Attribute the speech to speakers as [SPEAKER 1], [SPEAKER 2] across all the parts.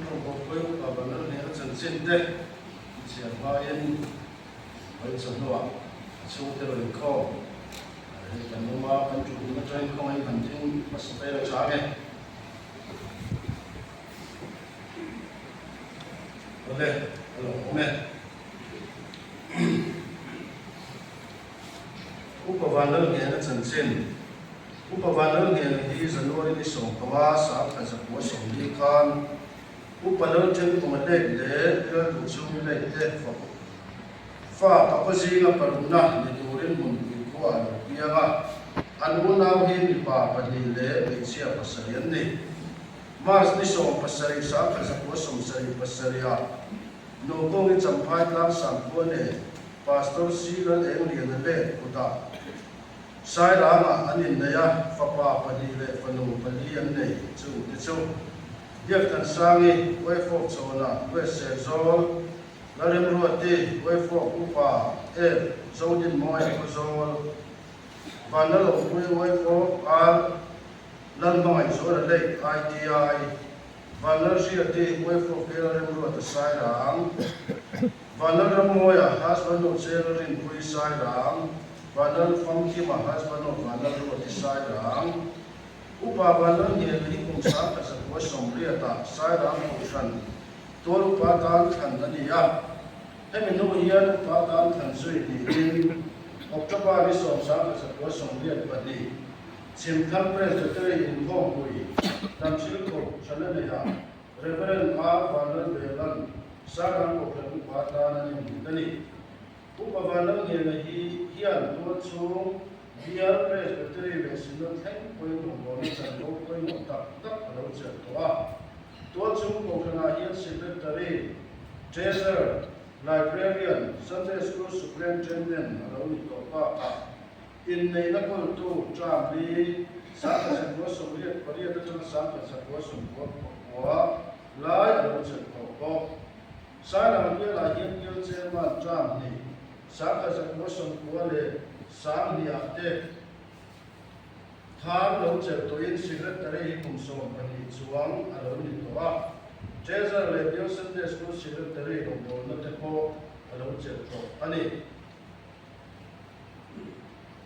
[SPEAKER 1] Kan rawngbawlpui upa Vanlalhniana chanchin te i chhiar hmain vawi chawhnuah a chhungte rawn inkhawm hei kan awm a, kan ṭuhhmun aṭangin khawngaihin han ding hmasa ta ila ṭha nge? Awle, a lo awm e. Upa Vanlalhniana chanchin. Upa Vanlalhniana hi January ni 15 1940 khan Upa Lalthenkhuma late leh Lalduhchhungi late te fa pakua zinga parukna ni turin hmunpui khua a lo piang a, an unau hi mipa pahnih leh hmeichhia pasarih an ni. March ni 17 1977 ah Nukawngi Champhai Tlangsang khua nen Pastor C Lalengliana late kutah Sairangah an innei a, fapa pahnih leh fanu pali an nei. Chungte chu Biakthansangi, Uaifawk Chawna, West Serzawl, Lalremruati, Uaifawk Upa, Ep, Zodinmawia Khawzawl, Vanlalawmpui, Uaifawk Ar, Lalhmangaihzuala Lake, ITI, Vanlalhriati, Uaifawk Ke Lalremruata Sairang, Vanlalrammawia, Husband of Rinpui Sairang, Vanlal Famkima husband of Vanlal Ruati Sairang, Upa Vanlal Ngen hi kum 1980 ah Sairang Kohhran tual upa tan thlan a ni a. Hemi hnu hian upa tan thlan zui niin October ni 1982 Chhimthlang Presbytery inkhawmpui Tamsil Kohhran a neihah Reverend R Vanlal Belan Sairang Kohhran upa tan an inhmit a ni. Upa Vanlalnghela hi hian tual chhung Bial Presbytery leh Synod thleng pawhin rawngbawlna chanvo pawimawh tak tak a lo chelh tawh a. Tual chhung kohhranah hian Secretary, Treasurer, Librarian, Sunday School Superintendent a lo ni tawh bakah inneihna kawltu term li 1988 atanga 1999 lai a lo chelh tawh bawk. Sairang bialah hian bial chairman term hnih, 1990 leh 2000 te khan lo chelh tawhin secretary hi kum 12 chuang a lo ni tawh a. Treasurer leh bial Sunday School secretary rawngbawlna te pawh a lo chelh tawh a ni.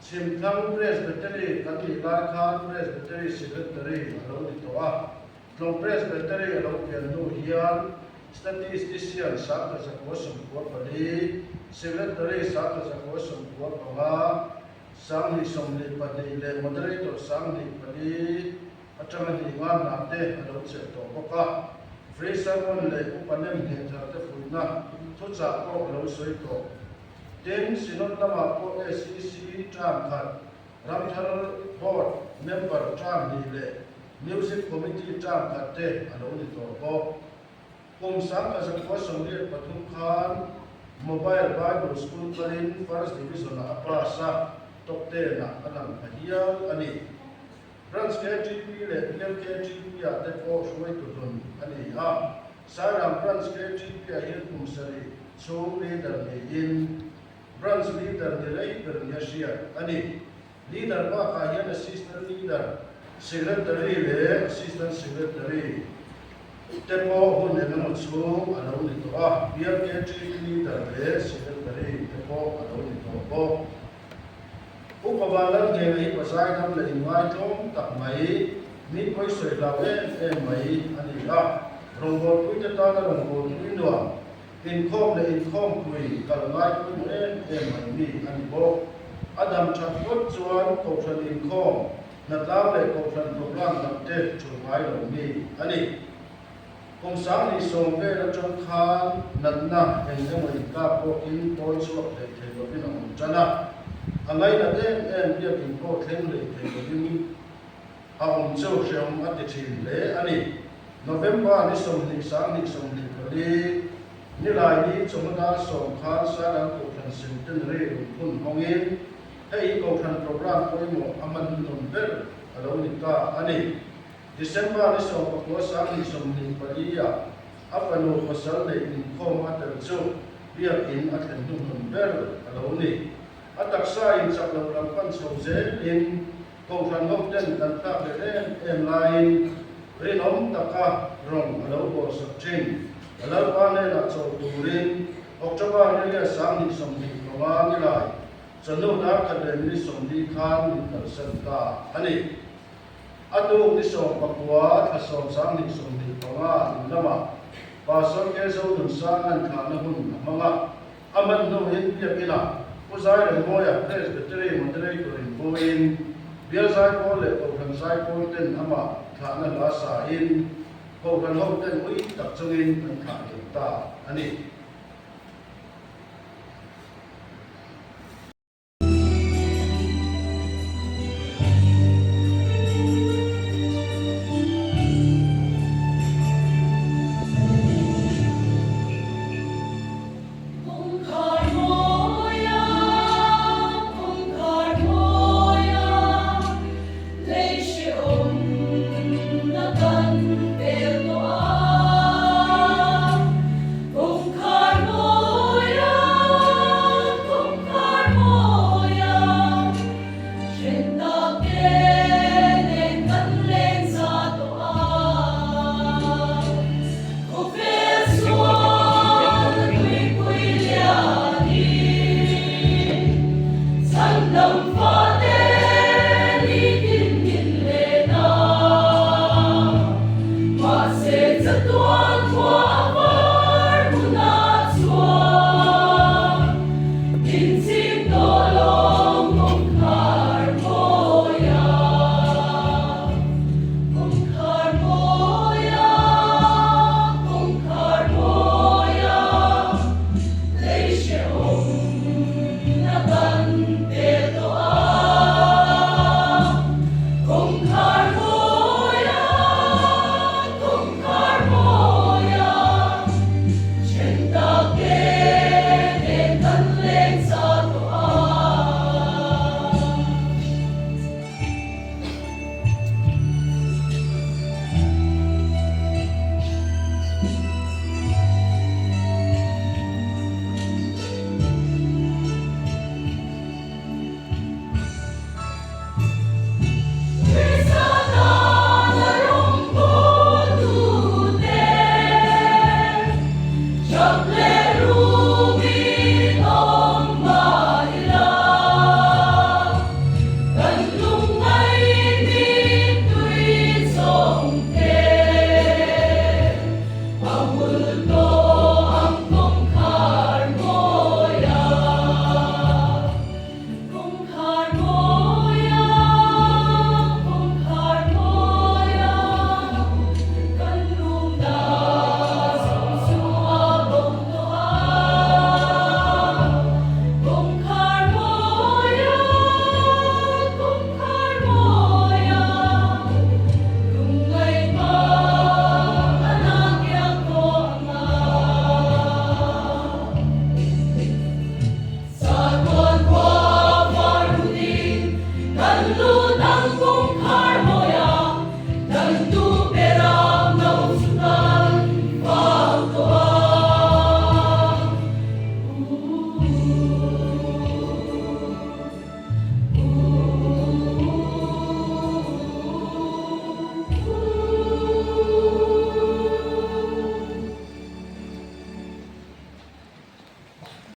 [SPEAKER 1] Chhimthlang Presbytery kan nih lai khan Presbytery secretary a lo ni tawh a. Tlawng Presbytery a lo pian hnu hian Statistician 1994, Secretary 1995, 2022 leh Moderator 24 atanga hnih nga hna te a lo chelh tawh bawk a. Free Sermon leh Upa nem hneh thar te fuihna thuchah pawh a lo sawi tawh. Tin, Synod lamah pawh SEC term khat Ramthar Board member term hnih leh Music Committee term khat te a lo ni tawh bawk. Kum 1983 khan Mobile Bible School kalin First Division-ah a pass a, top ten-ah a lang pha hial a ni. Branch KTP leh Bial KTP-ah te pawh hruaitu hlun a ni a. Sairang Branch KTP-ah hian kum sarih chhung leader niin Branch Leader ni rei ber nia hriat a ni. Leader bakah hian Assistant Leader, Secretary leh Assistant Secretary te pawh hun eng emaw chhung a lo ni tawh a, Bial KTP Leader leh Secretary te pawh a lo ni tawh bawk. Upa Vanlalnghela hi pazai dam leh inngai tlawm tak mai, mi pawi sawi hlau em em mai a ni a, rawngbawlpuite tana rawngbawlpui nuam, Inkhawm leh inkhawmpui kal ngai pawimawh em em mai mi a ni bawk. A dam that phawt chuan Kohhran inkhawm, hnatlang leh Kohhran programme dangte thulh ngai lo mi a ni. Kum 2010 vel atang khan natna eng emaw inkap pawhin pawn chhuak hlei thei lovin a awm tan a, a ngainat em em biakin pawh thleng hlei thei lovin a awm chu hrehawm a ti thin hle a ni. November ni 20 2024, Nilai ni chawhma dar 10 khan Sairang Kohhran Centenary lungphun hawngin hei hi Kohhran programme pawimawh a hman hnuhnawm ber a lo ni ta a ni. December ni 19 2024 ah a fanu pasal neih inkhawm a tel chu biakin a thlen hnuhnawm ber a lo ni. A taksa in chak loh lam pan chho zelin Kohhran ho ten kan thlak leh em em laiin. Rinawm taka rawng a lo bawlsak thin. A Lalpa hnenah chawl turin October ni leh 2025 ni lai chawhnu dar khat leh minute 40 khan min kalsan ta a ni. A tuk ni 19 thla 10 2025 in lamah Pastor Kezo Nunsanga'n thlahna hun a hmang a, a hman hnuin biakinah Pu Zairemmawia Presbytery Moderator in vawiin Bial Zaipawl leh Kohhran Zaipawl ten amah thlahna hla sain Kohhran ho ten ui tak chungin an thlah liam ta a ni.